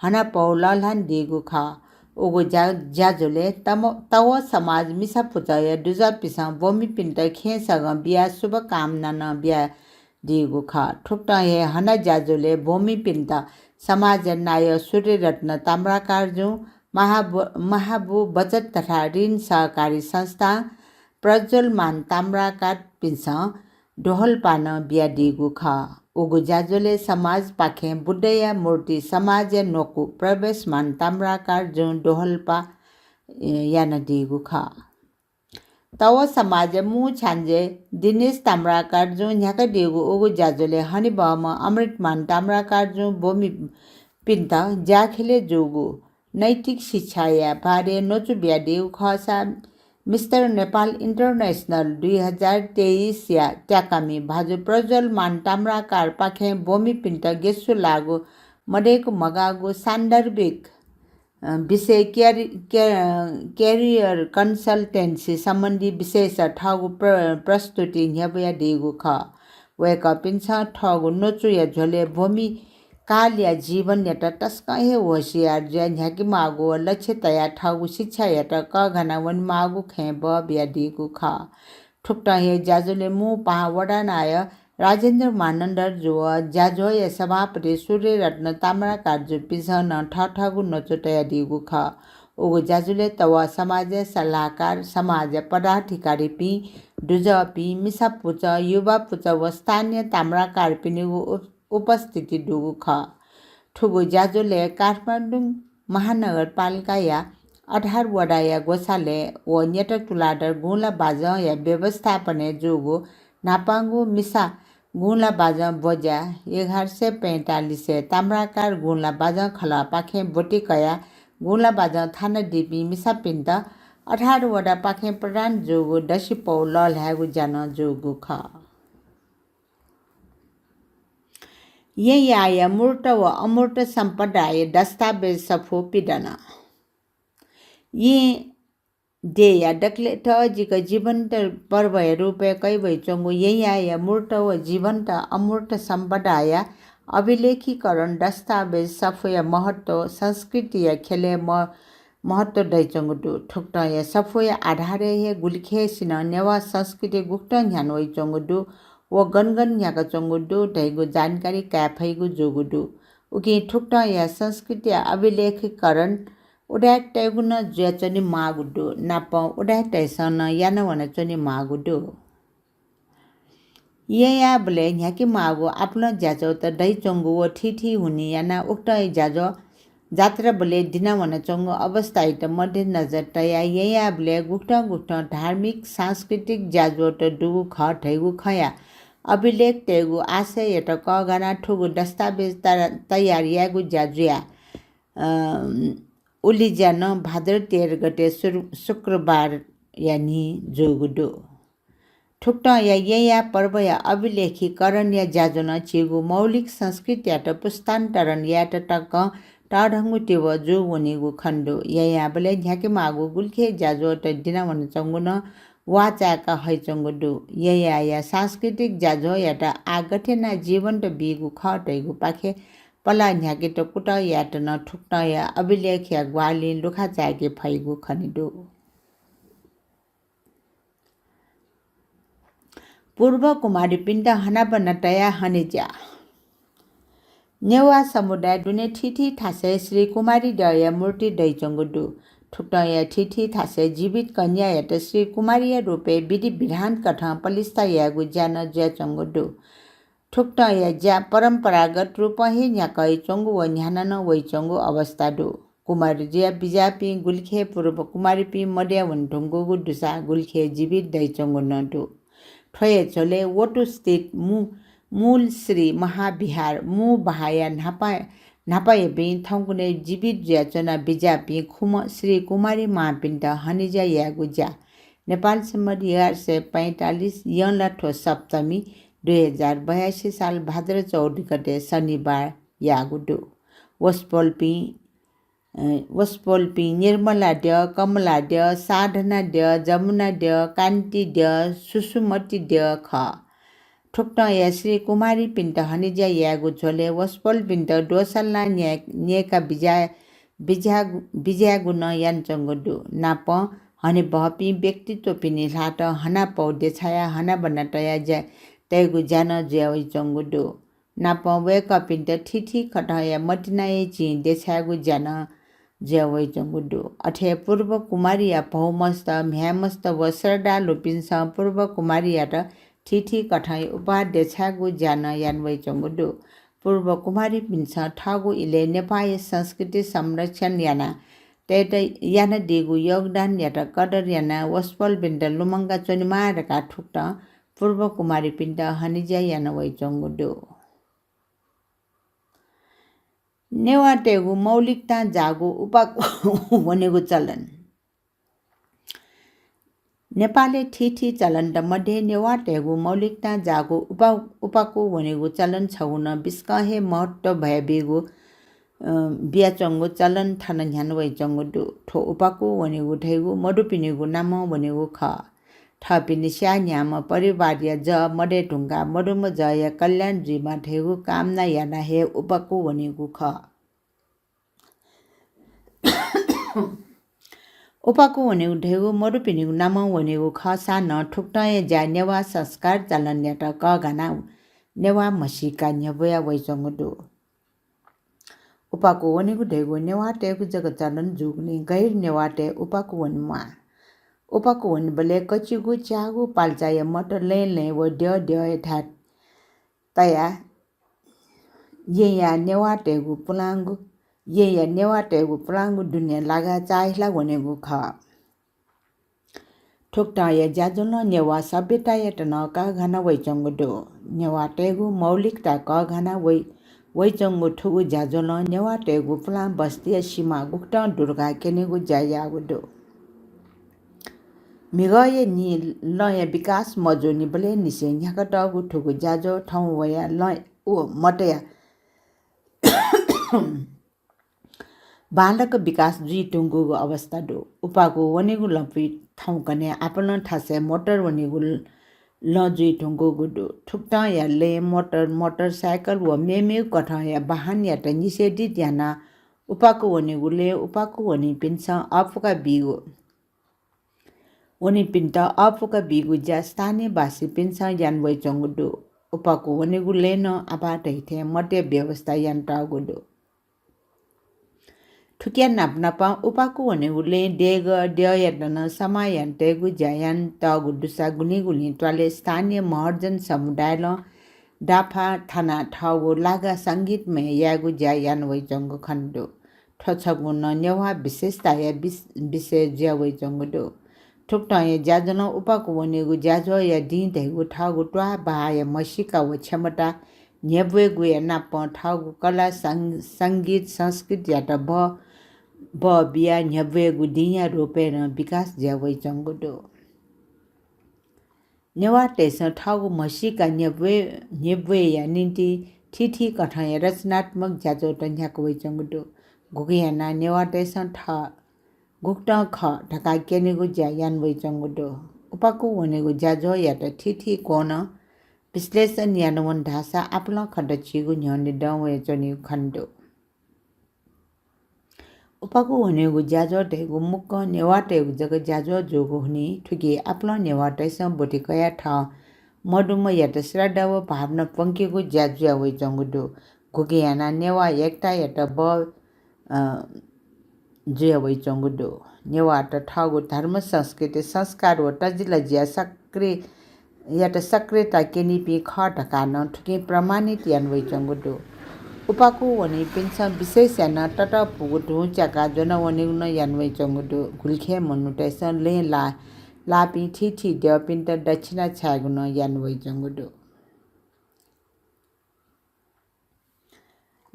हनापौ लःल्हानादीगु खः। उगु ज्या-, ज्याझ्वलय् तम-, तवः समाज मिसा पुचःया दुजःपिसं ब्वमिपिन्त खेँय् सगं बियाः शुभकामना नं बियादीगु खः। थुकथं हे हना ज्याझ्वलय् ब्वमिपिन्त समाजया नायः सूर्यरत्न ताम्राकारजुं, महाबु-, महाबु बचत तथा ऋण सहकारी संस्थां प्रज्वलमान ताम्राकारपिन्सं दोहलपा नं बियादीगु खः। उगु ज्याझ्वलय् समाजपाखें बुद्धया मूर्ति समाजया न्वकू प्रवेशमान ताम्राकारजुं दोहलपा, ए, यानादीगु खः। तवः समाजया मू छ्याञ्जे दिनेश ताम्राकारजुं न्ह्याकादीगु उगु ज्याझ्वलय् हनेबहःम्ह अमृतमान ताम्राकारजुं ब्वमिपिन्त ज्याखिलय् जूगु नैतिक शिक्षाया बारे न्वचु बियादीगु खःसा Mister Nepal International दुई हजार तेइसया त्याकामि भाजु प्रज्वलमान ताम्राकारपाखें ब्वमिपिन्त गेसु लाःगु मदय्‌कु मगाःगु सान्दर्भिक, अ, विषय क्यारि-, क्या-, career consultancy सम्बन्धी विषयस थःगु प्र-, प्रस्तुति न्ह्यब्वयादीगु खः। वय्‌कःपिन्सं थःगु न्वचुया झ्वलय् ब्वमि कालया जीवनयात तसकं हे होशियार जुयाः न्ह्याकेमाःगु व लक्ष्य तयाः थःगु शिक्षायात कःघाना वनेमाःगु खँय् बः बियादीगु खः। थुकथं हे ज्याझ्वलय् मू पाहां वडा नायः राजेन्द्र मानन्धरजु व ज्याझ्वःया सभापति सूर्यरत्न ताम्राकारजुपिन्सं नं थःथःगु न्वचु तयादीगु खः। उगु ज्याझ्वलय् तवः समाजया सल्लाहकार, समाजया पदाधिकारीपिं, दुजःपिं, मिसा पुचः, युवा पुचः व स्थानीय ताम्राकारपिनिगु उप-, उपस्थिति दुगु खः। थुगु ज्याझ्वलय् काठमाडौं महानगरपालिकाया अठार वडाया ग्वसालय् व न्यत तुलाधर गुँला बाजंया व्यवस्थापनय् जूगु न्हापांगु मिसा गुँला बाजं ब्वज्या। एघार सय पैंतालिसय् ताम्राकार गुँला बाजं खलःपाखें ब्वति कयाः गुँला बाजं थानादीपिं मिसापिन्त अठार वडापाखें प्रदान जूगु दसिपौ लःल्हायेगु ज्या नं जूगु खः। येँयाःया मूर्त व अमूर्त सम्पदाया दस्तावेज सफू पिदन। येँ देय्‌या दकलय् तःजिक जीवन्त पर्वया रूपय् कयावइच्वंगु येँयाःया मूर्त व जीवन्त अमूर्त सम्पदाया अभिलेखीकरण दस्तावेज सफूया महत्व संस्कृतिया ख्यलय् म-, महत्व दइच्वंगु दु। थुकथंया सफूया आधारय् हे गुलिखेसिनं नेवाः संस्कृति गुकथं न्ह्याना वइच्वंगु दु व गन गन न्ह्याकाच्वंगु दु धइगु जानकारी काये फइगु जूगु दु। उकिं थुकथंया संस्कृतिया अभिलेखीकरण उदाय्‌तय्‌गु नं जुयाच्वने माःगु दु, नापं उदाय्‌तय्‌सं नं याना वनाच्वने माःगु दु। येँयाःबलय् न्ह्याके माःगु आपालं ज्याझ्वःत दइच्वंगु व थीथी हुनिं यानाः उकथंया ज्याझ्वः जात्राबलय् दिना वनाच्वंगु अवस्थायात मध्यनजर तयाः येँयाःबलय् गुकथं गुकथं धार्मिक सांस्कृतिक ज्याझ्वःत दुगु खः धइगु खँया अभिलेख तयेगु आशययात कःघानाः थुगु दस्तावेज तया-, तयार यायेगु ज्या जुयाः, अ, उलि ज्या नं भाद्र तेह्र गते सुर-, शुक्रबारया न्हि जूगु दु। थुकथंया येँयाः पर्वया अभिलेखीकरणया ज्याझ्वलं झीगु मौलिक संस्कृतियात पुस्तान्तरण यायेत तकं तःधंगु तिबः जू वनीगु खने दु। येँयाःबलय् न्ह्याके माःगु गुलिखे ज्याझ्वःत दिना वनाच्वंगु नं वाःचाय्‌का हइच्वंगु दु। येँयाःया सांस्कृतिक ज्याझ्वःयात आः गथे यानाः जीवन्त बीगु खः धइगुपाखे पलाः न्ह्याकेत कुतः यायेत नं थुकथंया अभिलेखया ग्वाहालिं लुखा चाय्‌के फइगु खने दु। पूर्व कुमारीपिन्त हनाबना तयाः हनेज्या। नेवाः समुदाय दुने थीथी थासय् श्री कुमारी द्यःया मूर्ति दइच्वंगु दु। थुकथंया थीथी थासय् जीवित कन्यायात श्री कुमारीया रूपय् विधि विधान कथं पलिस्था यायेगु ज्या नं जुयाच्वंगु दु। थुकथंया ज्या परम्परागत रूपं हे न्ह्याकाच्वंगु व न्ह्याना नं वइच्वंगु अवस्था दु। कुमारी जुया बिज्याःपिं गुलिखे पूर्व कुमारीपिं मदया वने धुंकूगु दुसा गुलिखे जीवित दइच्वंगु नं दु। थ्व हे झ्वलय् वटुस्थित मू-, मूल श्री महाविहार मू बहाःया न्हापा, न्हापायापिं थौंकन्हय् जीवित जुयाच्वना बिज्याःपिं खुम्ह श्री कुमारी मांपिन्त हनेज्या यायेगु ज्या नेपाल सम्बत एघार सय पैंतालिस यंलाथ्व सप्तमी दुई हजार बयासी साल भाद्र चौध गते शनिबार याःगु दु। वसपोलपिं, अ, वसपोलपिं निर्मला द्यः, कमला द्यः, साधना द्यः, जमुना द्यः, कान्ति द्यः, सुसुमति द्यः खः। थुकथंया श्री कुमारीपिन्त हनेज्या यायेगु झ्वलय् वसपोलपिन्त द्वःसल्लां न्याय-, न्यय्‌का बिज्या-, बिज्याःगु, बिज्याःगु नं यानाच्वंगु दु। नापं हनेबहःपिं व्यक्तित्वपिनि ल्हातं हनापौ देछायाः हनाबना तया ज्या-, तयेगु ज्या नं जुया वइच्वंगु दु। नापं वय्‌कःपिन्त थीथी कथंया मतिनाया चिं देछायेगु ज्या नं जुया वइच्वंगु दु। अथे हे पूर्व कुमारीया भौमस्त, म्ह्याय्‌मस्त व श्रद्धालुपिन्सं पूर्व कुमारीयात थीथी कथंया उपहार देछायेगु ज्या नं याना वइच्वंगु दु। पूर्व कुमारीपिन्सं थःगु इलय् नेपाःया संस्कृति संरक्षण याना तयेत यानादीगु योगदानयात कदर यानाः वसपोलपिन्त लुमंका च्वनेमाः धकाः थुकथं पूर्व कुमारीपिन्त हनेज्या याना वइच्वंगु दु। नेवाःतय्‌गु मौलिकतां जाःगु उपाकु वनेगु चलन। नेपालय् थीथी चलनत मध्ये नेवाःतय्‌गु मौलिकतां जाःगु उपा-, उपाकु वनेगु चलन छगू नं बिस्कं हे महत्व भयाबीगु, अ, बियाच्वंगु चलन थन न्ह्याना वइच्वंगु दु। थ्व उपाकु वनेगु धइगु मदुपिनिगु नामं वनेगु खः। थःपिनि स्याः न्ह्याम्ह परिवारया जः मदये धुंकाः मदुम्ह जःया कल्याण जुइमा धइगु कामना यानाः हे उपाकु वनेगु खः। उपाकु वनेगु धइगु मदुपिनिगु नामं वनेगु खःसां नं थुकथंया ज्या नेवाः संस्कार चलनयात कःघानाः नेवाः म्हसीका न्ह्यब्वया वइच्वंगु दु। उपाकु वनेगु धइगु नेवाःतय्‌गु जक चलन जूगुलिं गैर नेवाःतय् उपाकु वने म्वाः। उपाकु वनेबलय् कचिगु च्याःगु पाल्चाया मत लँय् लँय् व द्यः द्यःया थाय् तयाः येँया नेवाःतय्‌गु पुलांगु, येँया नेवाःतय्‌गु पुलांगु दुने लागाः चाःहिला वनेगु खः। थुकथंया ज्याझ्वलं नेवाः सभ्यतायात नं कःघाना वइच्वंगु दु। नेवाःतय्गु मौलिकता कःघाना वइ-, वइच्वंगु थुगु ज्याझ्वलं नेवाःतय्गु पुलां बस्तीया सिमा गुकथं दुर्गा क्यनेगु ज्या याःगु दु। म्हिगःया न्हि लँया विकास मजूनिबलय् निसें न्ह्याकातःगु थुगु ज्याझ्वः थौं वया लँ व मतया बांलाक विकास जुइ धुंकूगु अवस्था दु। उपाकु वनेगु लँपुइ थौंकन्हय् आपालं थासय् मोटर वनेगु ल-, लँ जुइ धुंकूगु दु। थुकथंया लँय् मोटर, मोटरसाइकल व मेमेगु कथंया वाहनयात निषेधित यानाः उपाकु वनेगु लँय् उपाकु वनीपिन्सं अःपुका बीगु, वनीपिन्त अःपुका बीगु ज्या स्थानीयवासीपिन्सं याना वइच्वंगु दु। उपाकु वनेगु लँय् नं आपाः धइथें मतया व्यवस्था यानातःगु दु। थुकिया नापनापं उपाकु वनेगु लँय् देगः द्यःयात नं समाः यानातयेगु ज्या यानातःगु दुसा गुलिं गुलिं त्वालय् स्थानीय महर्जन समुदायलं दाफा थानाः थःगु लागा संगीतमय यायेगु ज्या याना वइच्वंगु खने दु। थ्व छगू नं नेवाः विशेषताया विस-, विषय जुया वइच्वंगु दु। थुकथंया ज्याझ्वलं उपाकु वनेगु ज्याझ्वःया दिं धइगु थःगु त्वाः बहाःया म्हसीका व क्षमता न्ह्यब्वयेगुया नापं थःगु कला सं-, संगीत संस्कृतियात बः, बः बियाः न्ह्यब्वयेगु दिंया रूपय् नं विकास जुया वइच्वंगु दु। नेवाःतय्सं थःगु म्हसीका न्ह्यब्वये, न्ह्यब्वयेया निंतिं थीथी कथंया रचनात्मक ज्याझ्वःत न्ह्याका वइच्वंगु दु। गुकथं यानाः नेवाःतय्सं थः गुकथं खः धकाः क्यनेगु ज्या याना वइच्वंगु दु। उपाकु वनेगु ज्याझ्वःयात थीथी कोणं विश्लेषण याना वन धाःसा आपालं खँ दच्चिइगु न्ह्यःने दं वयाच्वनीगु खने दु। उपाकु वनेगु ज्याझ्वः धइगु मुक्कं नेवाःतय्गु जक ज्याझ्वः जूगु हुनिं थुकी आपालं नेवाःतय्सं ब्वति कयाः थः मदुम्हयात श्रद्धा व भावना प्वंकेगु ज्या जुया वइच्वंगु दु। गुकथं यानाः नेवाः एकतायात बः, अ, जुया वइच्वंगु दु। नेवाःत थःगु धर्म, संस्कृति, संस्कार व तजिलजिया सक्रिय यात सक्रियता क्यनीपिं खः धकाः नं थुकिं प्रमाणित याना वइच्वंगु दु। उपाकु वनीपिन्सं विशेष यानाः ततःपुगु धुं च्याकाः ज्वना वनेगु नं याना वइच्वंगु दु। गुलिखे मनूतय्सं लँय् ला-, लाःपिं थीथी द्यःपिन्त दक्षिणा छायेगु नं याना वइच्वंगु दु।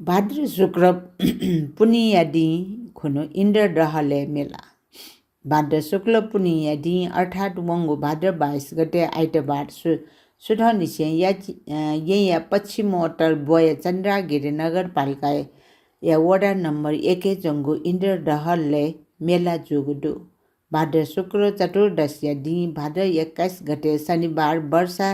भाद्र शुक्ल पुन्हिया दिं खुन्हु इन्द्रदहलय् मेला। भाद्र शुक्ल पुन्हिया दिं अर्थात् वंगु भाद्र बाइस गते आइतबार सु-, सुथंनिसें या-, अ, येँया पश्चिमोत्तर ब्वया चन्द्रागिरी नगरपालिकाया वडा नम्बर एकय् च्वंगु इन्द्रदहलय् मेला जूगु दु। भाद्र शुक्ल चतुर्दशीया दिं भाद्र एक्काइस गते शनिबार वर्षा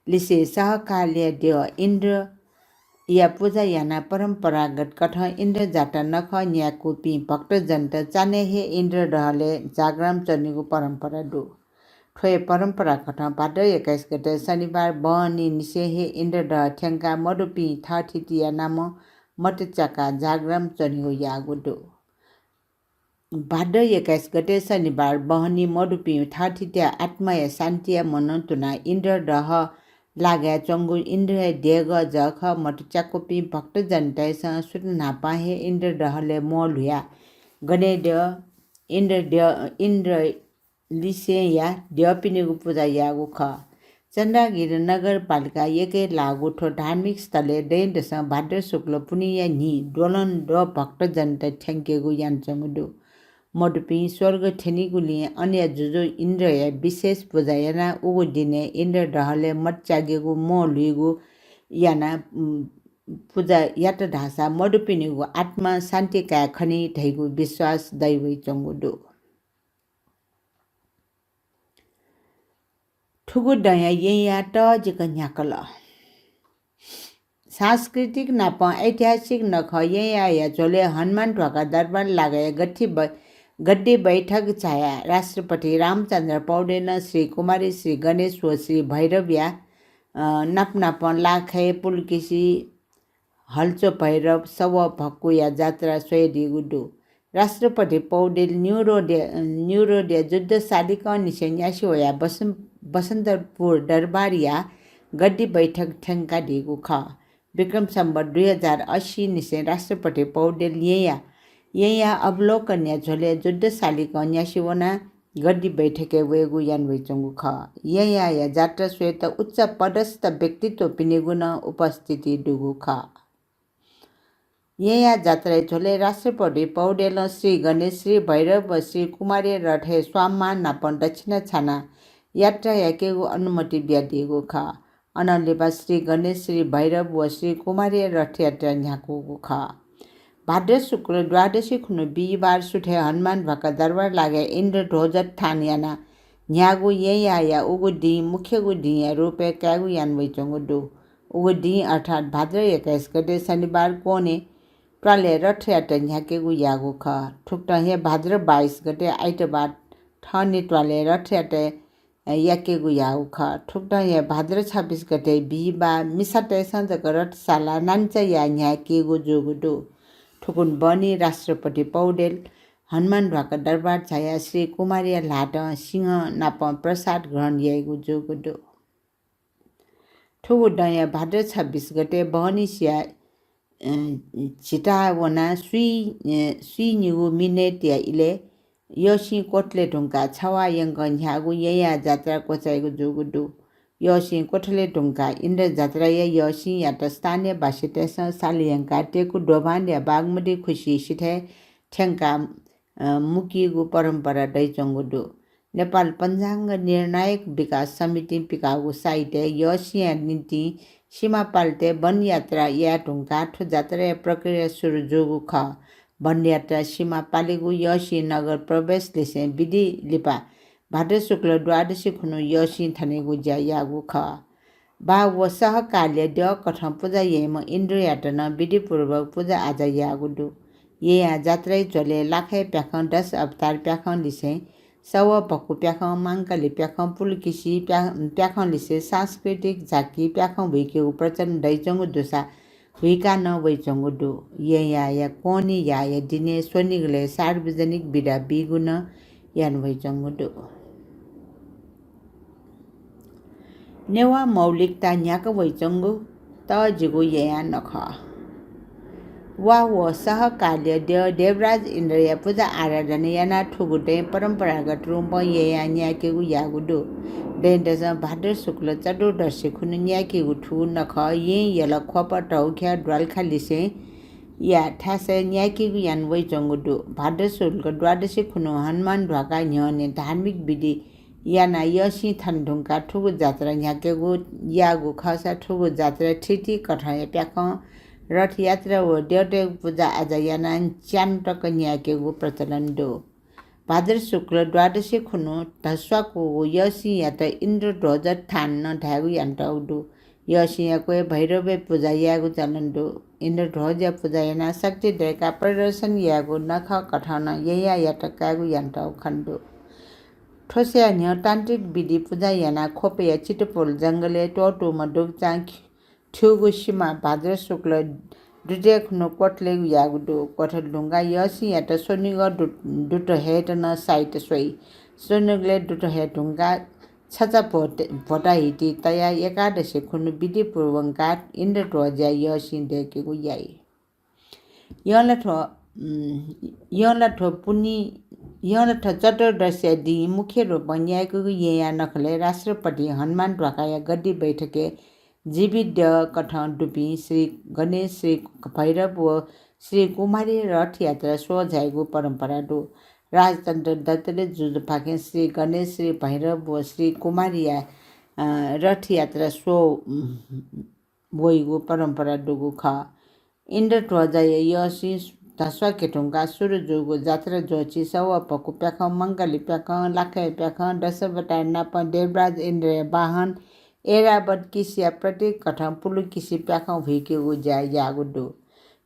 लिसे सहकालया द्यः इन्द्रया पुजा यानाः परम्परागत कथं इन्द्र जात्रा नखः न्याकूपिं भक्तजनत चान्हय् हे इन्द्रदहलय् जागराम च्वनेगु परम्परा दु। थ्व हे परम्परा कथं भाद्र एक्काइस गते शनिबार बहनीनिसें हे इन्द्रदह थ्यंकाः मदुपिं थःथितिया नामं मत च्याकाः जागराम च्वनेगु याःगु दु। भाद्र एक्काइस गते शनिबार बहनी मदुपिं थःथितिया आत्माया शान्तिया मनं तुनाः इन्द्रदह लागाय् च्वंगु इन्द्रया देगः जःखः मत च्याकूपिं भक्तजनतय्सं सुथ न्हापां हे इन्द्रदहलय् म्वः ल्हुयाः गनेद्यः इन्द्रद्यः, इन्द्र लिसेंया द्यःपिनिगु पुजा याःगु खः। चन्द्रागिरी नगरपालिका एकय् लाःगु थ्व धार्मिक स्थलय् दँय्‌दसं भाद्र शुक्ल पुन्हिया न्हि द्वलंद्वः भक्तजनत थ्यंकेगु यानाच्वंगु दु। मदुपिं स्वर्ग थ्यनीगुलिं अनया जुजु इन्द्रया विशेष पुजा यानाः उगु दिनय् इन्द्रदहलय् मत च्याकेगु म्वः ल्हुइगु यानाः, उम्, पुजा यात धाःसा मदुपिनिगु आत्मा शान्ति काये खनी धइगु विश्वास दयावइच्वंगु दु। थुगु दँया येँयाः तःजिक न्ह्याकल। सांस्कृतिक नापं ऐतिहासिक नखः येँयाःया झ्वलय् हनुमान ध्वाखा दरबार लागाय् गद्दी बै-, गद्दी बैठक झायाः राष्ट्रपति रामचन्द्र पौडेलं श्री कुमारी, श्री गणेश व श्री भैरवया, अ, नापनापं लाखय् पुलकिसी, हल्चो भैरव, सवः भक्कुया जात्रा स्वयादीगु दु। राष्ट्रपति पौडेल निउरोडया, निउरोडया जुद्ध सालिकंनिसें न्यासि वयाः बसं-, बसन्तपुर दरबारया गद्दी बैठक थ्यंकादीगु खः। विक्रम सम्वत दुई हजार अस्सीनिसें राष्ट्रपति पौडेल येँया, येँयाः अवलोकनया झ्वलय् जुद्ध सालिकं न्यासि वनाः गद्दी बैठकय् वयेगु याना वइच्वंगु खः। येँयाःया जात्रा स्वयेत उच्च पदस्थ व्यक्तित्वपिनिगु नं उपस्थिति दुगु खः। येँयाः जात्राया झ्वलय् राष्ट्रपति पौडेलं श्री गणेश, श्री भैरव व श्री कुमारीया रथय् स्वांमाः नाप दक्षिणा छानाः यात्रा याकेगु अनुमति बियादीगु खः। अनं लिपा श्री गणेश, श्री भैरव व श्री कुमारीया रथयात्रा न्ह्याकूगु खः। भाद्र शुक्ल द्वादशी खुन्हु बिहिबार सुथय् हनुमान ध्वाखा दरबार लागाय् इन्द्रध्वज थान यानाः न्ह्याःगु येँयाःया उगु दिं मुख्यगु दिंया रूपय् कायेगु याना वइच्वंगु दु। उगु दिं अर्थात् भाद्र एक्काइस गते शनिबार कोने त्वालय् रथयात्रा न्ह्याकेगु याःगु खः। थुकथं हे भाद्र बाइस गते आइतबार थःने त्वालय् रथयात्रा याकेगु याःगु खः। थुकथं हे भाद्र छब्बिस गते बिहिबार मिसातय्सं जक रथशाला नानिचा याः न्ह्याकेगु जूगु दु। थुकुन्हु बहनी राष्ट्रपति पौडेल हनुमान ध्वाखा दरबार झायाः श्री कुमारीया ल्हातं सिंह नाप प्रसाद ग्रहण याइगु जूगु दु। थुगु दँया भाद्र छब्बिस गते बहनी सिया, अ, झिता वनाः स्वी, अ, स्वीनिगू मिनेटया इलय् यःसिं क्वथलय् धुंकाः छवाः यंकं न्ह्याःगु येँयाः जात्रा क्वचाइगु जूगु दु। यःसिं क्वथलय् धुंकाः इन्द्र जात्राया यःसिंयात स्थानीयवासीतय्सं सालयंकाः तेकु दोभानया बागमती खुसि सिथय् थ्यंकाः, अ, मुकीगु परम्परा दइच्वंगु दु। नेपाल पञ्चाङ्ग निर्णायक विकास समितिं पिकाःगु साइटय् यःसिंया निंतिं सिमापालतय् वनयात्रा याये धुंकाः थ्व जात्राया प्रक्रिया सुरु जूगु खः। वनयात्रा सिमापालेगु यःसिं नगर प्रवेश लिसें विधि लिपा भाद्र शुक्ल द्वादशी खुन्हु यःसिं थनेगु ज्या याःगु खः। बाः व सहकालया द्यःकथं पुजा याइम्ह इन्द्रयात नं विधिपूर्वक पुजा आजा याःगु दु। येँयाः जात्राया झ्वलय् लाखाया प्याखं, दश अवतार प्याखं लिसें सवःपकू प्याखं, मांकाली प्याखं, पुलुकिसि प्या-, प्याखं लिसें सांस्कृतिक झाँकी प्याखं हुइकेगु प्रचलन दइच्वंगु दुसा हुइका नं वइच्वंगु दु। येँयाःया कोने याःया दिनय् स्वनिगलय् सार्वजनिक बिदा बीगु नं याना वइच्वंगु दु। नेवाः मौलिकता न्ह्याका वइच्वंगु तःजिगु येँयाः नखः। वा व सहकालया द्यः देवराज इन्द्रया पुजा आराधना यानाः थुगु दँय् परम्परागत रूपं येँयाः न्यायेकेगु याःगु दु। दँय्‌दसं भाद्र शुक्ल चतुर्दशी खुन्हु न्यायेकेगु थुगु नखः येँ यल ख्वप धौख्या द्वालखा लिसें या थासय् न्यायेकेगु याना वइच्वंगु दु। भाद्र शुक्ल द्वादशी खुन्हु हनुमान ध्वाखा न्ह्यःने धार्मिक विधि यानाः यःसिं थने धुंकाः थुगु जात्रा न्ह्याकेगु याःगु खःसा थुगु जात्रा थीथी कथंया प्याखं, रथयात्रा व द्यःतय्गु पुजा आजा यानाः च्यान्हु तक न्यायेकेगु प्रचलन दु। भाद्र शुक्ल द्वादशी खुन्हु धस्वाकूगु यःसिंयात इन्द्रध्वज थान नं धायेगु यानातःगु दु। यःसिंया क्वय् भैरवया पुजा यायेगु चलन दु। इन्द्रध्वजया पुजा यानाः शक्ति दय्काः प्रदर्शन यायेगु नखः कथं नं येँयाःयात कायेगु यानातःगु खने दु। थ्वस्या न्ह्यः तान्त्रिक विधि पुजा यानाः ख्वपया चित्रपोल जंगलय् त्वःतूम्ह दुगुचां थ्यू-, थ्यूगु सिमा भाद्र शुक्ल द्वितीया खुन्हु क्वथलेगु याःगु दु। क्वथले धुंकाः यःसिंयात स्वनिगः दु-, दुत हयेत नं साइत स्वइ। स्वनिगलय् दुत हये धुंकाः छचा भोत-, भोता हिति तयाः एकादशी खुन्हु विधिपूर्वक इन्द्रध्वजया यःसिं दय्केगु याइ। यंलाथ्व, उम्, यंलाथ्व पुन्हि, यंलाथ्व चतुर्दशीया दिं मुख्य रूपं न्यायेकेगु येँयाः नखलय् राष्ट्रपति हनुमान ध्वाखाया गद्दी बैठकय् जीवित द्यः कथं दुपिं श्री गणेश, श्री भैरव व श्री कुमारी रथयात्रा स्वः झाइगु परम्परा दु। राजतन्त्र दत्तले जुजुपाखें श्री गणेश, श्री भैरव व श्री कुमारीया, अ, रथयात्रा स्वः, उम्, वइगु परम्परा दुगु खः। इन्द्रध्वजाया यःसिं धस्वाके धुंकाः सुरु जूगु जात्रा ज्वःछि सवःपकू प्याखं, मंकाली प्याखं, लाखाया प्याखं, दशावतार नाप देवराज इन्द्रया वाहन ऐरावत किसिया प्रतीक कथं पुलुकिसि प्याखं हुइकेगु ज्या याःगु दु।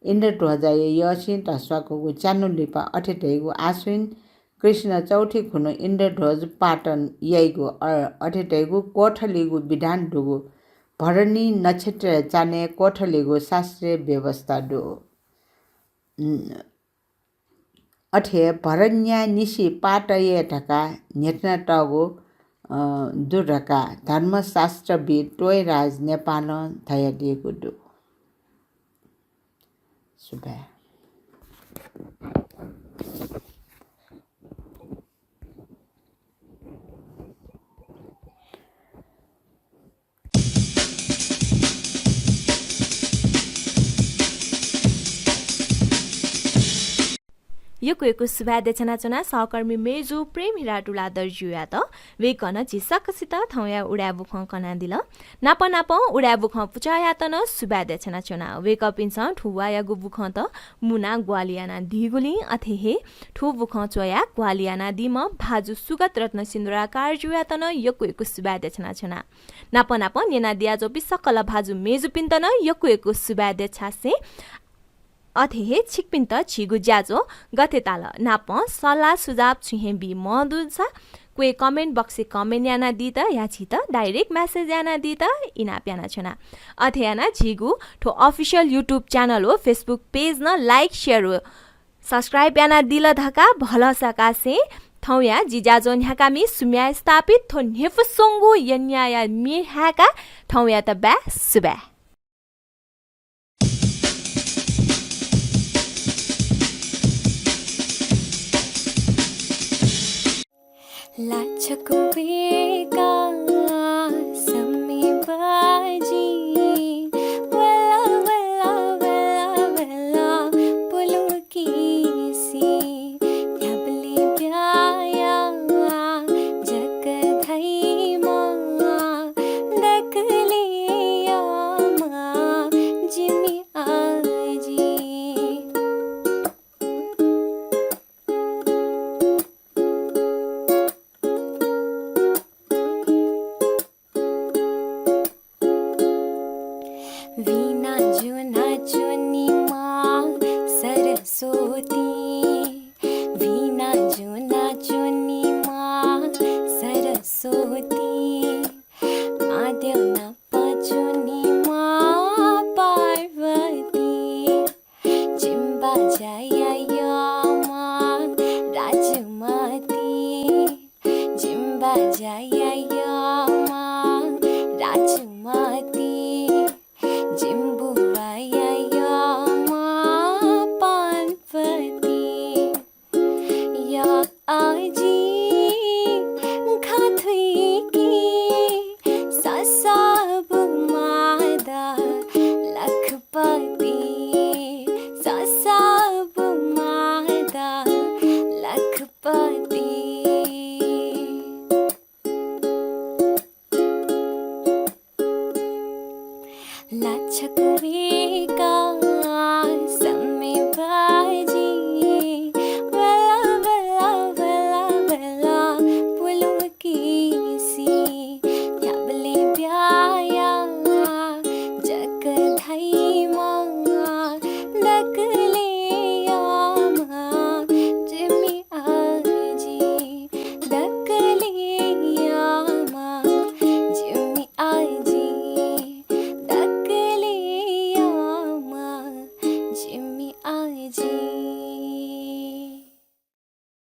इन्द्रध्वजाया यःसिं धस्वाकूगु च्यान्हु लिपा अथे धइगु आश्विन कृष्ण चौथी खुन्हु इन्द्रध्वज पाटन याइगु, अ, अथे धइगु क्वथलेगु विधान दुगु। भरणी नक्षत्रया चान्हय् क्वथलेगु शास्त्रीय व्यवस्था दु। उम्, अथे भरण्यानिसि पाटये धकाः न्ह्यथनातःगु, अ, दु धकाः धर्मशास्त्रविद् तोयराज नेपालं धयादीगु दु। सुभाय्। यक्व यक्व सुभाय् देछानाच्वना सहकर्मी मेजु प्रेम हिरा तुलाधरजुयात। वय्कलं झी सकसित थौंया उदाय् बुखँ कनादिल। नाप नापं उदाय् बुखँ पुचःयात नं सुभाय् देछानाच्वना। वय्कःपिन्सं थ्व वाःयागु बुखँत मुनाः ग्वाहालि यानादीगुलिं अथे हे थ्व बुखँ च्वयाः ग्वाहालि यानादीम्ह भाजु सुगत रत्न सिन्दुराकारजुयात नं यक्व यक्व सुभाय् देछानाच्वना। नाप नापं न्यनादियाच्वंपिं सकल भाजु मेजुपिन्त नं यक्व यक्व सुभाय् देछासें अथे हे छिकपिन्त झीगु ज्याझ्वः गथे ताल नापं सल्लाह सुझाव छुं हे बी मदुसा क्वय् comment box-य् comment यानादीत या झीत direct message यानादीत इनाप यानाच्वना। अथे यानाः झीगु थ्व official YouTube channel व Facebook page नं like, share व subscribe यानादिल धकाः भलसा कासें थौंया जि ज्याझ्वः न्ह्याकामि सुम्या स्थापित थ्व न्ह्यइपुसे च्वंगु यँयाःया म्ये हाय्काः थौंयात बाय् सुभाय्। लाछा क्वय्का सम्मे बाजी, वला, वला, वला, वला, पुलुकिसि, न्ह्याबलें ब्याहा जक धाइम्ह, दकलय् यःम्ह जिमि आजी। वीणा ज्वनाच्वनीम्ह सरस्वती, वीणा ज्वनाच्वनीम्ह सरस्वती, महादेव नाप च्वनीम्ह पार्वती, जिम्बा ज्या याइम्ह राजमती, जिम्बा ज्या याइम्ह राजमती, जिम्बुवा याइम्ह पानपति। या आजी खँ थुइकि ससःबु मादा लखपति, ससःबु मादा लखपति। लाछा क्वय्का